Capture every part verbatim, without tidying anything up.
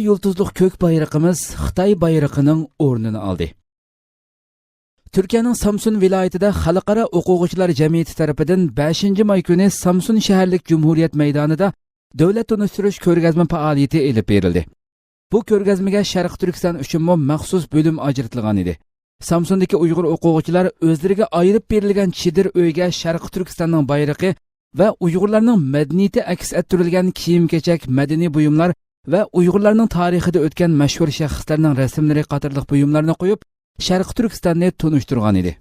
يۇلتۇزلۇق كۆك بايرىقىمىز خىتاي بايرىقىنىڭ ئورنىنى ئالدى. تۈركىيەنىڭ سامسۇن ۋىلايىتىدە خەلقئارا ئوقۇغۇچىلار جەمئىيىتى تەرىپىدىن بەشىنچى ماي كۈنى سامسۇن شەھەرلىك جۇمھۇرىيەت مەيدانىدا دۆلەت تونۇشتۇرۇش كۆرگەزمە پائالىيىتى ئېلىپ بېرىلدى. بۇ كۆرگەزمىگە شەرقىي تۈركىستان ئۈچۈنمۇ مەخسۇس بۆلۈم ئاجرىتىلغان ئىدى. سامسۇندىكى ئۇيغۇر ئوقۇغۇچىلار ئۆزلىرىگە ئايرىپ بېرىلگەن چېدىر ئۆيگە شەرقىي تۈركىستاننىڭ بايرىقى ۋە ئۇيغۇرلارنىڭ مەدەنىيىتى ئەكس ئەتتۈرۈلگەن كىيىم-كېچەك، مەدەنىي بۇيۇملار ۋە ئۇيغۇرلارنىڭ تارىخىدا ئۆتكەن مەشھۇر شەخسلەرنىڭ رەسىملىرى قاتارلىق بۇيۇملارنى قويۇپ، شەرقىي تۈركىستاننى تونۇشتۇرغان ئىدى.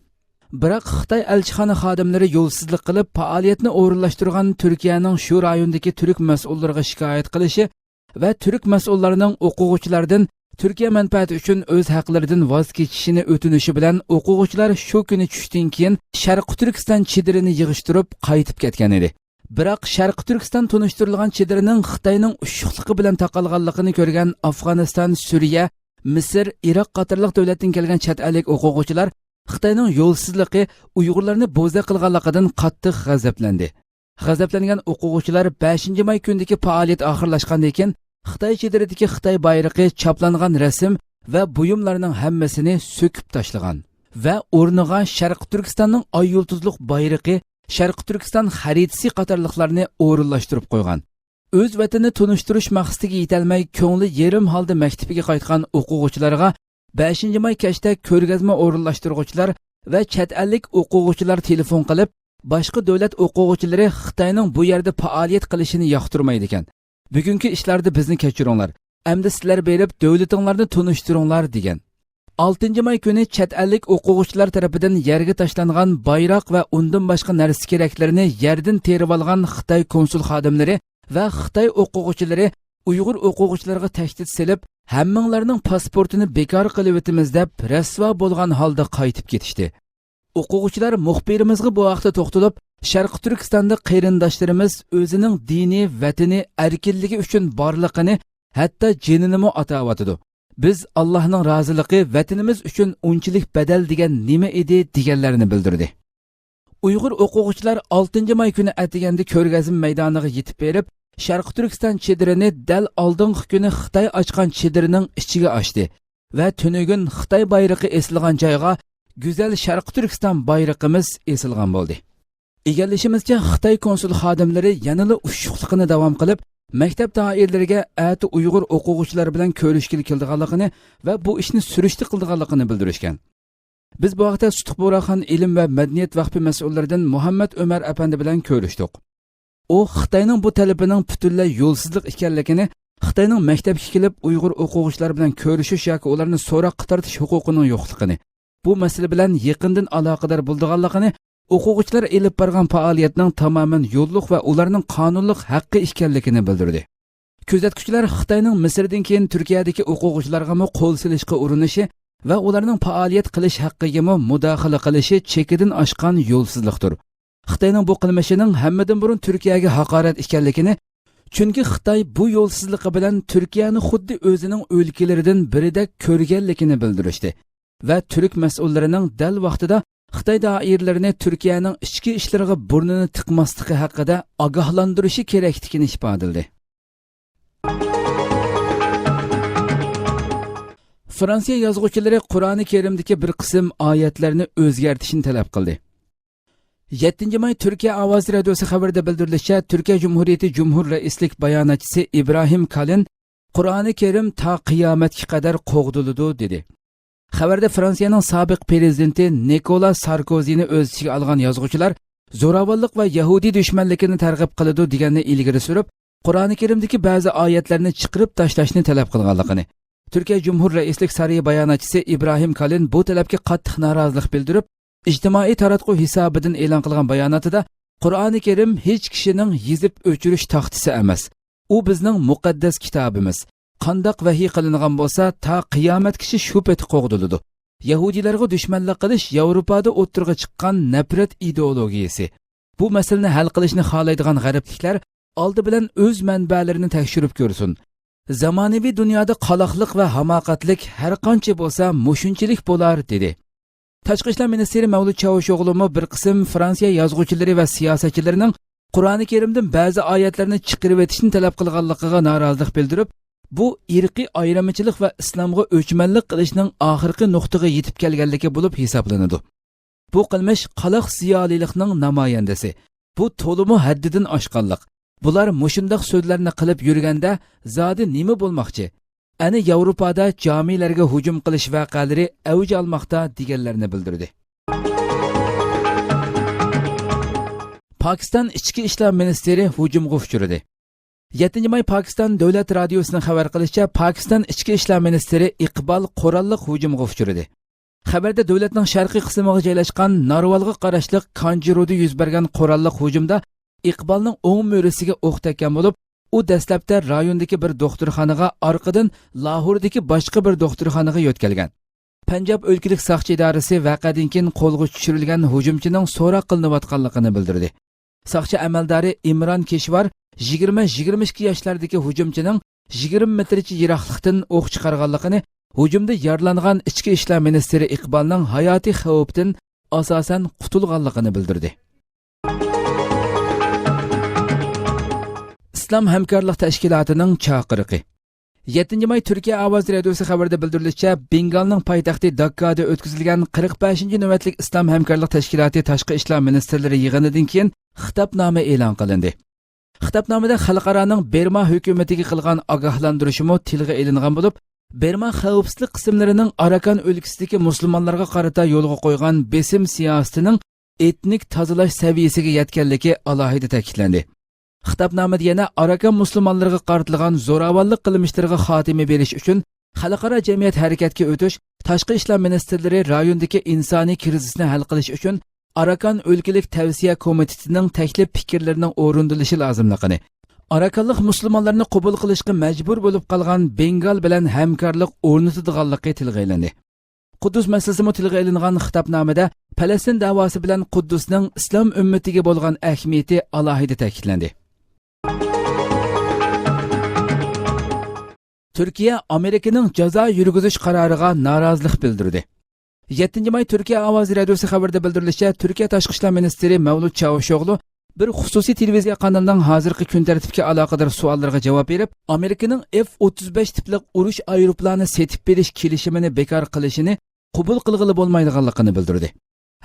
بىراق خىتاي ئەلچىخانا خادىملىرى يولسىزلىق قىلىپ، پائالىيەتنى ئورۇنلاشتۇرغان تۈركىيەنىڭ شۇ رايوندىكى تۈرك مەسئۇللىرىغا شىكايەت قىلىشى ۋە تۈرك مەسئۇللارنىڭ ئوقۇغۇچىلاردىن تۈركىيە مەنپەئەتى ئۈچۈن ئۆز ھەقلىرىدىن ۋاز كېچىشىنى ئۆتۈنۈشى بىلەن ئوقۇغۇچىلار شۇ كۈنى چۈشتىن كېيىن شەرقىي تۈركىستان چېدىرىنى يىغىشتۇرۇپ قايتىپ كەتكەن ئىدى. بىراق شەرقىي تۈركىستان تونۇشتۇرۇلغان چېدىرنىڭ خىتاينىڭ ئۇششۇقلۇقى بىلەن تاقالغانلىقىنى كۆرگەن ئافغانىستان، سۈرىيە، مىسىر، ئىراق قاتارلىق دۆلەتتىن كەلگەن چەت ئەللىك ئوقۇغۇچىلار خىتاينىڭ يولسىزلىقى ئۇيغۇرلارنى بوزەك قىلغانلىقىدىن قاتتىق غەزەپلەندى. غەزەپلەنگەن ئوقۇغۇچىلار بەشىنچى ماي كۈنىدىكى پائالىيەت ئاخىرلاشقاندىن كېيىن، خىتاي چېدىرىدىكى خىتاي بايرىقى، چاپلانغان رەسىم ۋە بۇيۇملارنىڭ ھەممىسىنى سۆكۈپ تاشلىغان ۋە ئورنىغا شەرقىي تۈركىستاننىڭ ئاي يۇلتۇزلۇق بايرىقى، شەرقىي تۈركىستان خەرىتىسى قاتارلىقلارنى ئورۇنلاشتۇرۇپ قويغان. ئۆز ۋەتىنىنى تونۇشتۇرۇش مەقسىتىگە يېتەلمەي، كۆڭلى يېرىم ھالدا مەكتىپىگە قايتقان ئوقۇغۇچىلارغا بەشىنچى ماي كەچتە كۆرگەزمە ئورۇنلاشتۇرغۇچىلار ۋە چەت ئەللىك ئوقۇغۇچىلار تېلېفون قىلىپ، باشقا دۆلەت ئوقۇغۇچىلىرى خىتاينىڭ بۇ يەردە پائالىيەت قىلىشىنى ياقتۇرمايدىكەن. بۈگۈنكى ئىشلاردا بىزنى كەچۈرۈڭلار. ئەمدى سىلەر بېرىپ، دۆلىتىڭلارنى تونۇشتۇرۇڭلار، دېگەن. ئالتىنچى ماي كۈنى چەت ئەللىك ئوقۇغۇچىلار تەرىپىدىن يەرگە تاشلانغان بايراق ۋە ئۇندىن باشقا نەرسە كېرەكلىرىنى يەردىن تېرىۋالغان خىتاي كونسۇل خادىملىرى ۋە خىتاي ئوقۇغۇچىلىرى ئۇيغۇر ئوقۇغۇچىلىرىغا تەھدىت سېلىپ، ھەممىڭلارنىڭ پاسپورتىنى بىكار قىلىۋېتىمىز دەپ، رەسۋا بولغان ھالدا قايتىپ كېتىشتى. ئوقۇغۇچىلار مۇخبىرىمىزغا بۇ ھەقتە توختىلىپ، شەرقىي تۈركىستاندا قېرىنداشلىرىمىز ئۆزىنىڭ دىنى، ۋەتىنى، ئەركىنلىكى ئۈچۈن بارلىقىنى، ھەتتا جېنىنىمۇ ئاتاۋاتىدۇ. بىز ئاللاھنىڭ رازىلىقى، ۋەتىنىمىز ئۈچۈن ئۇنچىلىك بەدەل دېگەن نېمە ئىدى؟ دېگەنلەرنى بىلدۈردى. ئۇيغۇر ئوقۇغۇچىلار ئالتىنچى ماي كۈنى ئەتىگەندە كۆرگەزمە مەيدانىغا يېتىپ بېرىپ، شەرقىي تۈركىستان چېدىرىنى دەل ئالدىنقى كۈنى خىتاي ئاچقان چېدىرنىڭ ئىچىگە ئاچتى ۋە تۈنۈگۈن خىتاي بايرىقى ئېسىلغان جايغا گۈزەل شەرقىي تۈركىستان بايرىقىمىز ئېسىلغان بولدى. ئىگىلىشىمىزچە، خىتاي كونسۇل خادىملىرى يەنىلا ئۇششۇقلۇقىنى داۋام قىلىپ، مەكتەپ دائىرىلىرىگە ئەتە ئۇيغۇر ئوقۇغۇچىلار بىلەن كۆرۈشكىلى كېلىدىغانلىقىنى ۋە بۇ ئىشنى سۈرۈشتە قىلىدىغانلىقىنى بىلدۈرۈشكەن. بىز بۇ ھەقتە سۇتۇق بۇغراخان ئىلىم ۋە مەدەنىيەت ۋەقپى مەسئۇللىرىدىن مۇھەممەد ئۆمەر ئەپەندى بىلەن كۆرۈشتۇق. ئۇ خىتاينىڭ بۇ تەلىپىنىڭ پۈتۈنلەي يولسىزلىق ئىكەنلىكىنى، خىتاينىڭ مەكتەپكە كېلىپ ئۇيغۇر ئوقۇغۇچىلار بىلەن كۆرۈشۈش ياكى ئۇلارنى سوراققا تارتىش ھوقۇقىنىڭ يوقلۇقىنى، بۇ مەسىلە بىلەن يېقىندىن ئالاقىدار بولىدىغانلىقىنى، ئوقۇغۇچىلار ئېلىپ بارغان پائالىيەتنىڭ تامامەن يوللۇق ۋە ئۇلارنىڭ قانۇنلۇق ھەققى ئىكەنلىكىنى بىلدۈردى. كۆزەتكۈچىلەر خىتاينىڭ مىسىردىن كېيىن تۈركىيەدىكى ئوقۇغۇچىلارغىمۇ قول سېلىشقا ئۇرۇنۇشى ۋە ئۇلارنىڭ پائالىيەت قىلىش ھەققىگىمۇ مۇداخىلە قىلىشى چېكىدىن ئاشقان يولسىزلىقتۇر. خىتاينىڭ بۇ قىلمىشىنىڭ ھەممىدىن بۇرۇن تۈركىيەگە ھاقارەت ئىكەنلىكىنى، چۈنكى خىتاي بۇ يولسىزلىقى بىلەن تۈركىيەنى خۇددى ئۆزىنىڭ ئۆلكىلىرىدىن بىرىدەك كۆرگەنلىكىنى بىلدۈرۈشتى ۋە تۈرك مەسئۇللىرىنىڭ دەل ۋاقتىدا خىتاي دائىرىلىرىنى تۈركىيەنىڭ ئىچكى ئىشلىرىغا بۇرنىنى تىقماسلىقى ھەققىدە ئاگاھلاندۇرۇشى كېرەكلىكىنى ئىپادىلىدى. فرانسىيە يازغۇچىلىرى قۇرئانى كەرىمدىكى بىر قىسىم ئايەتلەرنى ئۆزگەرتىشنى تەلەپ قىلدى. يەتتىنچى ماي تۈركىيە ئاۋازى رادىيوسى خەۋىرىدە بىلدۈرۈلۈشىچە، تۈركىيە جۇمھۇرىيىتى جۇمھۇر رەئىسلىك باياناتچىسى ئىبراھىم كالىن «قۇرئانى كەرىم تا قىيامەتكە قەدەر قوغدىلىدۇ» دېدى. خەۋەردە فرانسىيەنىڭ سابىق پىرېزىدېنتى نىكولا ساركوزىنى ئۆز ئىچىگە ئالغان يازغۇچىلار زوراۋانلىق ۋە يەھۇدىي دۈشمەنلىكىنى تەرغىب قىلىدۇ دېگەننى ئىلگىرى سۈرۈپ، قۇرئانى كەرىمدىكى بەزى ئايەتلەرنى چىقىرىپ تاشلاشنى تەلەپ قىلغانلىقىنى، تۈركىيە جۇمھۇر رەئىسلىك سارىيى باياناتچىسى ئىبراھىم كالىن بۇ تەلەپكە قاتتىق نارازىلىق بىلدۈرۈپ، ئىجتىمائىي تاراتقۇ ھېسابىدىن ئېلان قىلغان باياناتىدا، «قۇرئانى كەرىم ھېچ كىشىنىڭ يېزىپ ئۆچۈرۈش تاختىسى ئەمەس. ئۇ بىزنىڭ مۇقەددەس كىتابىمىز. قانداق ۋەھىي قىلىنغان بولسا، تا قىيامەتكىچە شۇ پېتى قوغدىلىدۇ. يەھۇدىيلارغا دۈشمەنلىك قىلىش ياۋروپادا ئوتتۇرىغا چىققان نەپرەت ئىدېئولوگىيىسى. بۇ مەسىلىنى ھەل قىلىشنى خالايدىغان غەربلىكلەر ئالدى بىلەن ئۆز مەنبەلىرىنى تەكشۈرۈپ كۆرسۇن. زامانىۋى دۇنيادا قالاقلىق ۋە ھاماقەتلىك ھەر قانچە بولسا، مۇشۇنچىلىك بولار» دېدى. تاشقى ئىشلار مىنىستىرى مەۋلۇت چاۋۇشئوغلۇمۇ بىر قىسىم فرانسىيە يازغۇچىلىرى ۋە سىياسەتچىلىرىنىڭ قۇرئانى كەرىمدىن بەزى ئايەتلەرنى چىقىرىۋېتىشنى تەلەپ قىلغانلىقىغا نارازىلىق بىلدۈرۈپ، بۇ ئىرقىي ئايرىمىچىلىق ۋە ئىسلامغا ئۆچمەنلىك قىلىشنىڭ ئاخىرقى نۇقتىغا يېتىپ كەلگەنلىكى بولۇپ ھېسابلىنىدۇ. بۇ قىلمىش قالاق زىيالىيلىقنىڭ نامايەندىسى. بۇ تولىمۇ ھەددىدىن ئاشقانلىق. بۇلار مۇشۇنداق سۆزلەرنى قىلىپ يۈرگەندە زادى نېمە بولماقچى؟ ئەنە ياۋروپادا جامىلەرگە ھۇجۇم قىلىش ۋەقەلىرى ئەۋج ئالماقتا، دېگەنلەرنى بىلدۈردى. پاكىستان ئىچكى ئىشلار مىنىستىرى ھۇجۇمغا ئۇچرىدى. يەتتىنچى ماي پاكىستان دۆلەت رادىيوسىنىڭ خەۋەر قىلىشىچە، پاكىستان ئىچكى ئىشلار مىنىستىرى ئىقبال قوراللىق ھۇجۇمغا ئۇچرىدى. خەۋەردە دۆلەتنىڭ شەرقىي قىسمىغا جايلاشقان نارۋالغا قاراشلىق كانجىرودا يۈز بەرگەن قوراللىق ھۇجۇمدا ئىقبالنىڭ ئوڭ مۈرىسىگە ئوق تەگكەن بولۇپ، ئۇ دەسلەپتە رايوندىكى بىر دوختۇرخانىغا، ئارقىدىن لاھوردىكى باشقا بىر دوختۇرخانىغا يۆتكەلگەن. پەنجاب ئۆلكىلىك ساقچى ئىدارىسى ۋەقەدىن كېيىن قولغا چۈشۈرۈلگەن ھۇجۇمچىنىڭ سوراق قىلىنىۋاتقانلىقىنى بىلدۈردى. ساقچى ئەمەلدارى ئىمران كىشۋار يىگىرمە، يىگىرمە ئىككى ياشلاردىكى ھۇجۇمچىنىڭ يىگىرمە مېتىرچە يىراقلىقتىن ئوق چىقارغانلىقىنى، ھۇجۇمدا يارىلانغان ئىچكى ئىشلار مىنىستىرى ئىقبالنىڭ ھاياتىي خەۋپتىن ئاساسەن قۇتۇلغانلىقىنى بىلدۈردى. ئىسلام ھەمكارلىق تەشكىلاتىنىڭ چاقىرىقى. يەتتىنچى ماي تۈركىيە ئاۋازى رادىيوسى خەۋىرىدە بىلدۈرۈلۈشىچە، بېنگالنىڭ پايتەختى داككادا ئۆتكۈزۈلگەن قىرىق بەشىنچى نۆۋەتلىك ئىسلام ھەمكارلىق تەشكىلاتى تاشقى ئىشلار مىنىستىرلىرى يىغىنىدىن كېيىن خىتابنامە ئېلان قىلىندى. خىتابنامىدە خەلقئارانىڭ بىرما ھۆكۈمىتىگە قىلغان ئاگاھلاندۇرۇشىمۇ تىلغا ئېلىنغان بولۇپ، بىرما خەۋپسىزلىك قىسىملىرىنىڭ ئاراكان ئۆلكىسىدىكى مۇسۇلمانلارغا قارىتا يولغا قويغان بېسىم سىياسىتىنىڭ ئېتنىك تازىلاش سەۋىيەسىگە يەتكەنلىكى ئالاھىدە تەكىتلەندى. خىتابنامىدە يەنە ئاراكان مۇسۇلمانلىرىغا قارىتىلغان زوراۋانلىق قىلمىشلىرىغا خاتىمە بېرىش ئۈچۈن خەلقئارا جەمئىيەت ھەرىكەتكە ئۆتۈش، تاشقى ئىشلار مىنىستىرلىرى رايوندىكى ئىنسانىي كىرىزىسنى ھەل قىلىش ئۈچۈن ئاراكان ئۆلكىلىك تەۋسىيە كومىتېتىنىڭ تەكلىپ پىكىرلىرىنىڭ ئورۇندىلىشى لازىملىقىنى، ئاراكانلىق مۇسۇلمانلارنى قوبۇل قىلىشقا مەجبۇر بولۇپ قالغان بېنگال بىلەن ھەمكارلىق ئورنىتىدىغانلىقى تىلغا ئېلىندى. قۇددۇس مەسىلىسىمۇ تىلغا ئېلىنغان خىتابنامىدە پەلەستىن دەۋاسى بىلەن قۇددۇسنىڭ ئىسلام ئۈممىتىگە بولغان ئەھمىيىتى ئالاھىدە تەكىتلەندى. تۈركىيە ئامېرىكىنىڭ جازا يۈرگۈزۈش قارارىغا نارازىلىق بىلدۈردى. يەتتىنچى ماي تۈركىيە ئاۋازى رادىيوسى خەۋىرىدە بىلدۈرۈلۈشىچە، تۈركىيە تاشقى ئىشلار مىنىستىرى مەۋلۇت چاۋۇشئوغلۇ بىر خۇسۇسىي تېلېۋىزىيە قانىلىنىڭ ھازىرقى كۈن تەرتىپكە ئالاقىدار سوئاللىرىغا جاۋاب بېرىپ، ئامېرىكىنىڭ ئېف ئوتتۇز بەش تىپلىق ئۇرۇش ئايروپىلانى سېتىپ بېرىش كېلىشىمىنى بىكار قىلىشىنى قوبۇل قىلغىلى بولمايدىغانلىقىنى بىلدۈردى.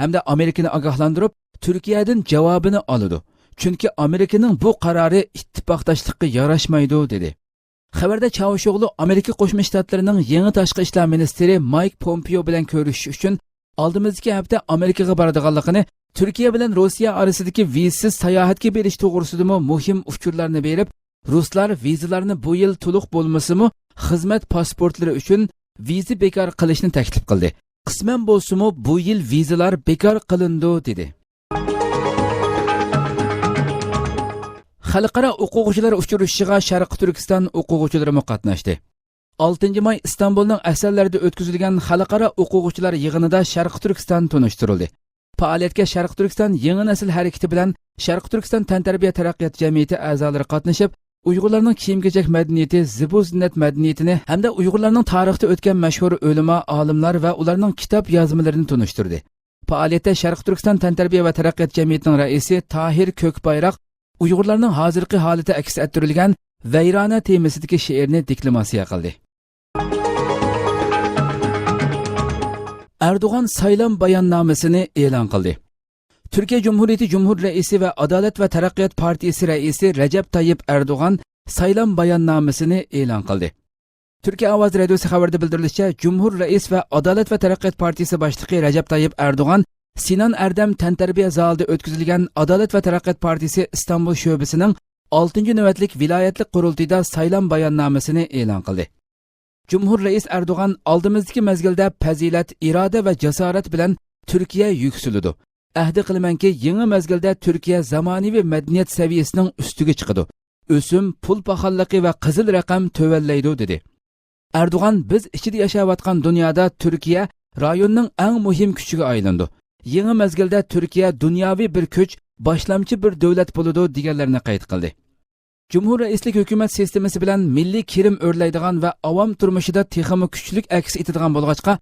ھەمدە ئامېرىكىنى ئاگاھلاندۇرۇپ، تۈركىيەدىن جاۋابىنى ئالىدۇ، چۈنكى ئامېرىكىنىڭ بۇ قارارى ئىتتىپاقداشلىققا ياراشمايدۇ، دېدى. خەۋەردە چاۋۇشئوغلۇ ئامېرىكا قوشما شتاتلىرىنىڭ يېڭى تاشقى ئىشلار مىنىستىرى مايك پومپېئو بىلەن كۆرۈشۈش ئۈچۈن ئالدىمىزدىكى ھەپتە ئامېرىكىغا بارىدىغانلىقىنى، تۈركىيە بىلەن روسىيە ئارىسىدىكى ۋىزىسىز ساياھەتكە بېرىش توغرىسىدىمۇ مۇھىم ئۇچۇرلارنى بېرىپ، رۇسلار ۋىزىلارنى بۇ يىل تولۇق بولمىسىمۇ، خىزمەت پاسپورتلىرى ئۈچۈن ۋىزا بىكار قىلىشنى تەكلىپ قىلدى. قىسمەن بولسىمۇ بۇ يىل ۋىزىلار بىكار قىلىنىدۇ، دېدى. خەلقئارا ئوقۇغۇچىلار ئۇچرىشىشىغا شەرقىي تۈركىستان ئوقۇغۇچىلىرىمۇ قاتناشتى. ئالتىنچى ماي ئىستانبۇلنىڭ ئەسەنلەردە ئۆتكۈزۈلگەن خەلقئارا ئوقۇغۇچىلار يىغىنىدا شەرقىي تۈركىستان تونۇشتۇرۇلدى. پائالىيەتكە شەرقىي تۈركىستان يېڭى نەسىل ھەرىكىتى بىلەن شەرقىي تۈركىستان تەنتەربىيە تەرەققىيات جەمئىيىتى ئەزالىرى قاتنىشىپ، ئۇيغۇرلارنىڭ كىيىم-كېچەك مەدەنىيىتى، زىبۇ-زىننەت مەدەنىيىتىنى ھەمدە ئۇيغۇرلارنىڭ تارىختا ئۆتكەن مەشھۇر ئۆلىما، ئالىملار ۋە ئۇلارنىڭ كىتاب يازمىلىرىنى تونۇشتۇردى. پائالىيەتتە شەرقىي تۈركىستان تەنتەربىيە ۋە تەرەققىيات جەمئىيىتىنىڭ رەئىسى تاھىر كۆكبايراق ئۇيغۇرلارنىڭ ھازىرقى ھالىتى ئەكس ئەتتۈرۈلگەن ۋەيرانە تېمىسىدىكى شېئىرنى دېكلاماتسىيە قىلدى. ئەردوغان سايلام باياننامىسىنى ئېلان قىلدى. تۈركىيە جۇمھۇرىيىتى جۇمھۇر رەئىسى ۋە ئادالەت ۋە تەرەققىيات پارتىيىسى رەئىسى رەجەپ تايىپ ئەردوغان سايلام باياننامىسىنى ئېلان قىلدى. تۈركىيە ئاۋازى رادىيوسى خەۋىرىدە بىلدۈرۈلۈشىچە، جۇمھۇر رەئىس ۋە ئادالەت ۋە تەرەققىيات پارتىيىسى باشلىقى رەجەپ تايىپ ئەردوغان سىنان ئەردەم تەنتەربىيە زالىدا ئۆتكۈزۈلگەن ئادالەت ۋە تەرەققىيات پارتىيىسى ئىستانبۇل شۆبىسىنىڭ ئالتىنچى نۆۋەتلىك ۋىلايەتلىك قۇرۇلتىيىدا سايلام باياننامىسىنى ئېلان قىلدى. جۇمھۇر رەئىس ئەردوغان ئالدىمىزدىكى مەزگىلدە پەزىلەت، ئىرادە ۋە جاسارەت بىلەن تۈركىيە يۈكسىلىدۇ. ئەھدى قىلىمەنكى، يېڭى مەزگىلدە تۈركىيە زامانىۋى مەدەنىيەت سەۋىيەسىنىڭ ئۈستىگە چىقىدۇ. ئۆسۈم، پۇل پاخاللىقى ۋە قىزىل رەقەم تۆۋەنلەيدۇ، دېدى. ئەردوغان، بىز ئىچىدە ياشاۋاتقان دۇنيادا تۈركىيە رايوننىڭ ئەڭ مۇھىم كۈچىگە ئايلىنىدۇ. يېڭى مەزگىلدە تۈركىيە دۇنياۋى بىر كۈچ، باشلامچى بىر دۆلەت بولىدۇ، دېگەنلەرنى قەيت قىلدى. جۇمھۇر رەئىسلىك ھۆكۈمەت سىستېمىسى بىلەن مىللىي كىرىم ئۆرلەيدىغان ۋە ئاۋام تۇرمۇشىدا تېخىمۇ كۈچلۈك ئەكس ئېتىدىغان بولغاچقا،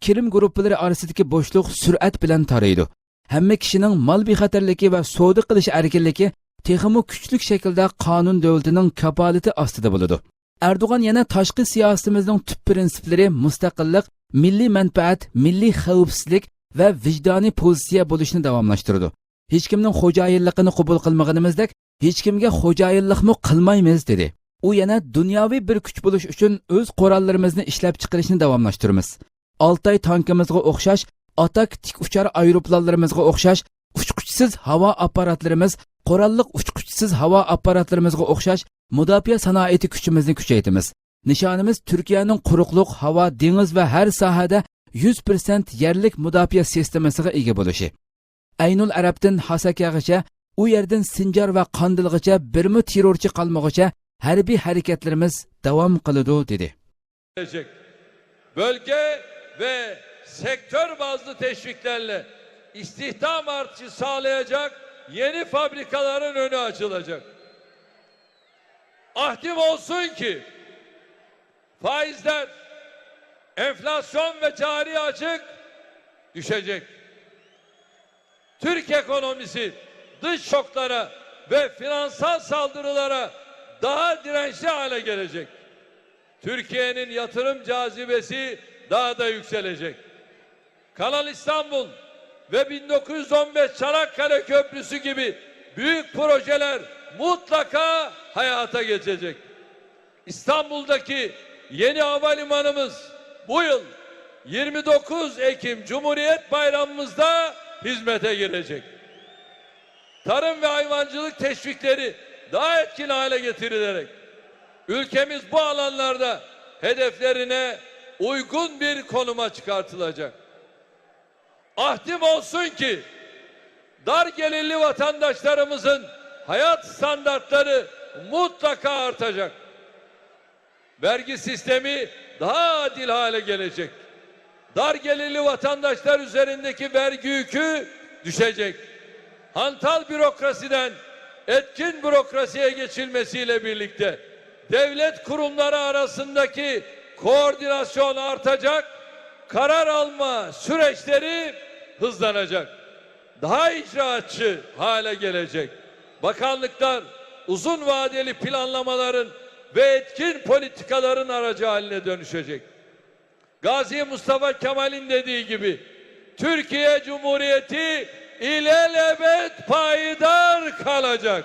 كىرىم گۇرۇپپىلىرى ئارىسىدىكى بوشلۇق سۈرئەت بىلەن تارىيدۇ. ھەممە كىشىنىڭ مال بىخەتەرلىكى ۋە سودا قىلىش ئەركىنلىكى تېخىمۇ كۈچلۈك شەكىلدە قانۇن دۆلىتىنىڭ كاپالىتى ئاستىدا بولىدۇ. ئەردوغان يەنە تاشقى سىياسىتىمىزنىڭ تۈپ پىرىنسىپلىرى مۇستەقىللىق، مىللىي مەنپەئەت، مىللىي خەۋپسىزلىك ۋە ۋىجدانىي پوزىتسىيە بولۇشنى داۋاملاشتۇرىدۇ. ھېچكىمنىڭ خوجايىنلىقىنى قوبۇل قىلمىغىنىمىزدەك، ھېچكىمگە خوجايىنلىقمۇ قىلمايمىز، دېدى. ئۇ يەنە دۇنياۋى بىر كۈچ بولۇش ئۈچۈن ئۆز قوراللىرىمىزنى ئىشلەپچىقىرىشنى داۋاملاشتۇرىمىز. ئالتاي تانكىمىزغا ئوخشاش، ئاتاك تىك ئۇچار ئايروپىلانلىرىمىزغا ئوخشاش، ئۇچقۇچىسىز ھاۋا ئاپپاراتلىرىمىز، قوراللىق ئۇچقۇچىسىز ھاۋا ئاپپاراتلىرىمىزغا ئوخشاش مۇداپىئە سانائىتى كۈچىمىزنى كۈچەيتىمىز. نىشانىمىز تۈركىيەنىڭ قۇرۇقلۇق، ھاۋا، دېڭىز ۋە ھەر ساھەدە يۈز پىرسەنت يەرلىك مۇداپىئە سىستېمىسىغا ئىگە بولۇشى. ئەينۇل ئەرەبتىن ھاساكەغىچە، ئۇ يەردىن سىنجار ۋە قاندىلغىچە بىرمۇ تېررورچى قالمىغۇچە ھەربىي ھەرىكەتلىرىمىز داۋام قىلىدۇ، دېدى. Bölge ve sektör bazlı teşviklerle istihdam artışı sağlayacak yeni fabrikaların önü açılacak. Ahdim olsun ki faizler, enflasyon ve cari açık düşecek. Türk ekonomisi dış şoklara ve finansal saldırılara daha dirençli hale gelecek. Türkiye'nin yatırım cazibesi daha da yükselecek. Kanal İstanbul ve bin dokuz yüz on beş Çanakkale Köprüsü gibi büyük projeler mutlaka hayata geçecek. İstanbul'daki yeni havalimanımız bu yıl yirmi dokuz Ekim Cumhuriyet Bayramımızda hizmete girecek. Tarım ve hayvancılık teşvikleri daha etkin hale getirilerek ülkemiz bu alanlarda hedeflerine uygun bir konuma çıkartılacak. Ahdim olsun ki dar gelirli vatandaşlarımızın hayat standartları mutlaka artacak. Vergi sistemi daha adil hale gelecek. Dar gelirli vatandaşlar üzerindeki vergi yükü düşecek. Hantal bürokrasiden etkin bürokrasiye geçilmesiyle birlikte devlet kurumları arasındaki koordinasyon artacak, karar alma süreçleri hızlanacak. Daha icraatçı hale gelecek. Bakanlıklar uzun vadeli planlamaların ve etkin politikaların aracı haline dönüşecek. Gazi Mustafa Kemal'in dediği gibi Türkiye Cumhuriyeti ilelebet payidar kalacak.